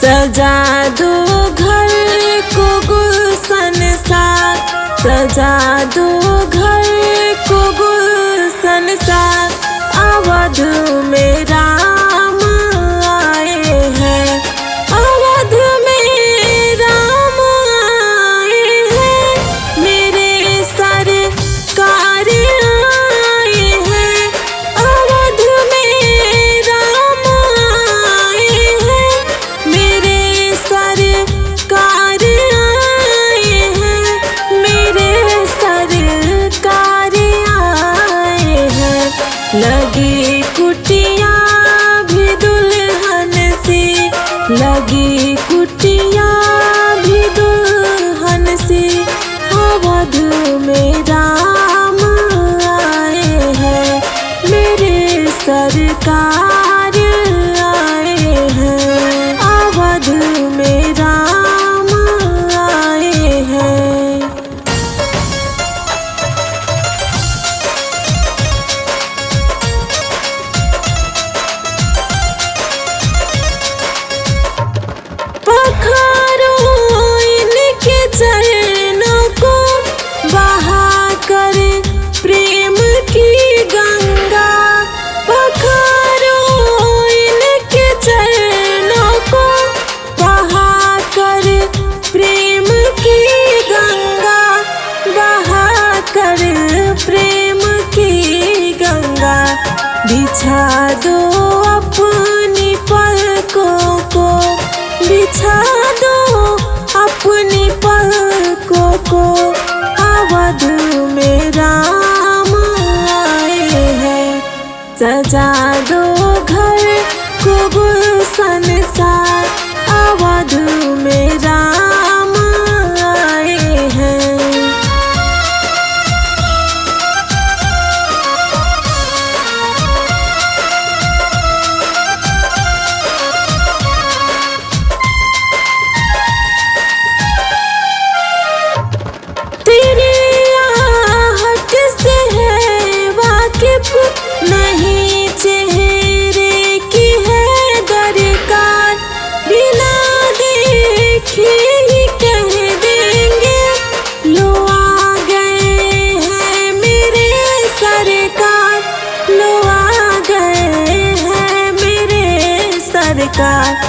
सजा दो घर को गुलशन सा, सजा दो घर को गुलशन सा। अवध में राम आए हैं, अवध में राम आए हैं, मेरे सरकार आए हैं। अवध में राम आए हैं, मेरे सरकार आए हैं, मेरे सरकार आए हैं। लगी कुटिया भी दुल्हन सी, लगी कुटिया भी दुल्हन सी। अवध में राम आए हैं, मेरे सरकार आए हैं। अवध में राम आए हैं। पखारो इनके चरणों को, बहा कर प्रेम की गंगा। पखारो इनके चरणों को, बहा कर प्रेम की गंगा, बहा कर प्रेम की गंगा। बिछा दो अपनी पलकों को, बिछा दो अपनी पलकों को। अवध में राम आए हैं, सजा दो घर को गुलशन सा। अवध में राम आए हैं। तेरे आहट से है वाकिफ नहीं चेहरे की है दरकार। बिना देखे ही कह देंगे लो आ गए हैं मेरे सरकार, लो आ गए हैं मेरे सरकार।